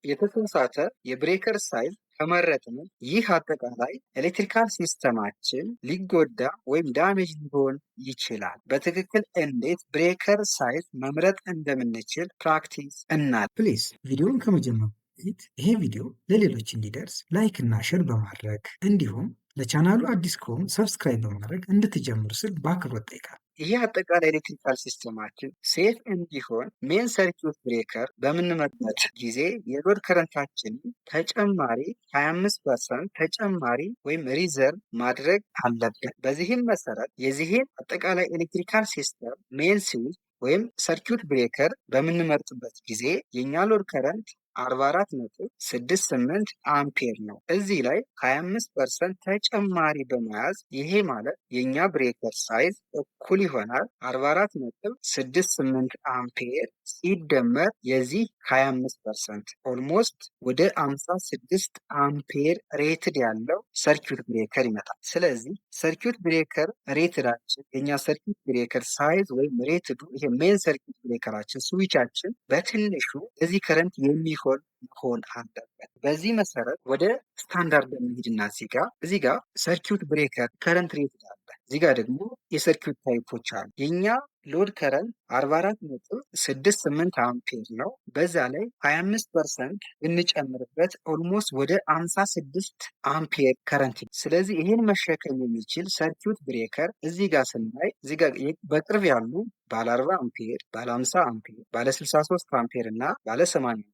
የተሳሳተ የ breaker size ከመረጥን ይህ አጠቃላይ electrical system ኣችን ሊጎዳ ወይም damage ሊሆን ይችላል። በትክክል እንዴት breaker size መምረጥ እንደምንችል practice እና Please ቪዲዮውን ከመጀመሩ በፊት ይሄ ቪዲዮ ለሌሎች እንዲደርስ like እና share በማድረግ እንዲሁም ለቻናሉ አዲስ ከሆኑ subscribe በማድረግ እንድትጀምሩ ስል በአክብሮት ጠይቃለሁ። ይህ አጠቃላይ electrical system ኣችን safe እንዲሆን main circuit breaker በምንመርጥበት ጊዜ የ load current ኣችንን ተጨማሪ 25% ተጨማሪ ወይም reserve ማድረግ አለብን። በዚህም መሰረት የዚህን አጠቃላይ electrical system main switch ወይም circuit breaker በምንመርጥበት ጊዜ የእኛ load current 44.68 አምፔር ነው። እዚህ ላይ 25% ተጨማሪ በመያዝ ይሄ ማለት የእኛ breaker size እኩል ይሆናል 44.68 አምፔር ሲደመር የዚህ 25% almost ወደ 56 ampere rated ያለው circuit breaker ይመጣል። ስለዚህ circuit breaker rated ኣችን፣ የኛ circuit breaker size ወይም rated ኡ፣ ይሄ main circuit breaker ኣችን switch ኣችን በትንሹ ለዚህ current የሚሆን መሆን አለበት። በዚህ መሰረት ወደ ስታንዳርድ እንሂድና እዚህ ጋር circuit breaker current rated አለ። እዚህ ጋር ደግሞ የ circuit type ኦች አሉ። የኛ load current 44.68 አምፔር ነው። በዛ ላይ 25% ብንጨምርበት almost ወደ 56 ampere current። ስለዚህ ይህን መሸከም የሚችል circuit breaker እዚህ ጋር ስናይ እዚህ ጋር በቅርብ ያሉ ባለ 40 አምፔር፣ ባለ 50 አምፔር፣ ባለ 63 አምፔር እና ባለ 80።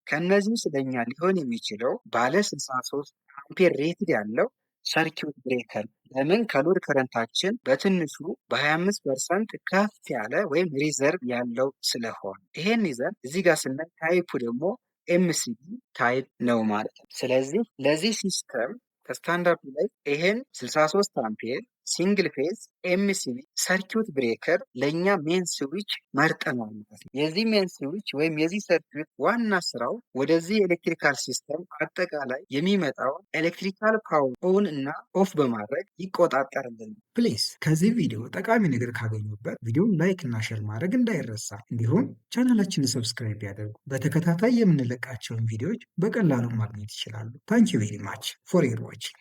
ከእነዚህ ውስጥ ለእኛ ሊሆን የሚችለው ባለ 63 ampere rated ያለው circuit breaker። ለምን? ከ load current ኣችን በትንሹ በ25% ከፍ ያለ ወይም reserve ያለው ስለሆነ። ይሄን ይዘን እዚህ ጋር ስናይ type ኡ ደግሞ MCB type ነው ማለት ነው። ስለዚህ ለዚህ system ከ standard ኡ ላይ ይሄን 63 ampere single phase MCB circuit breaker ለእኛ main switch መርጠናል ማለት ነው። የዚህ main switch ወይም የዚህ circuit ዋና ስራው ወደዚህ electrical system አጠቃላይ የሚመጣውን electrical power on እና off በማድረግ ይቆጣጠርልናል። Please ከዚህ ቪዲዮ ጠቃሚ ነገር ካገኙበት ቪዲዮን like እና share ማድረግ እንዳይረሳ፣ እንዲሁም ቻናላችንን subscribe ቢያደርጉ በተከታታይ የምንለቃቸውን ቪዲዮዎች በቀላሉ ማግኘት ይችላሉ። Thank you very much for your watching.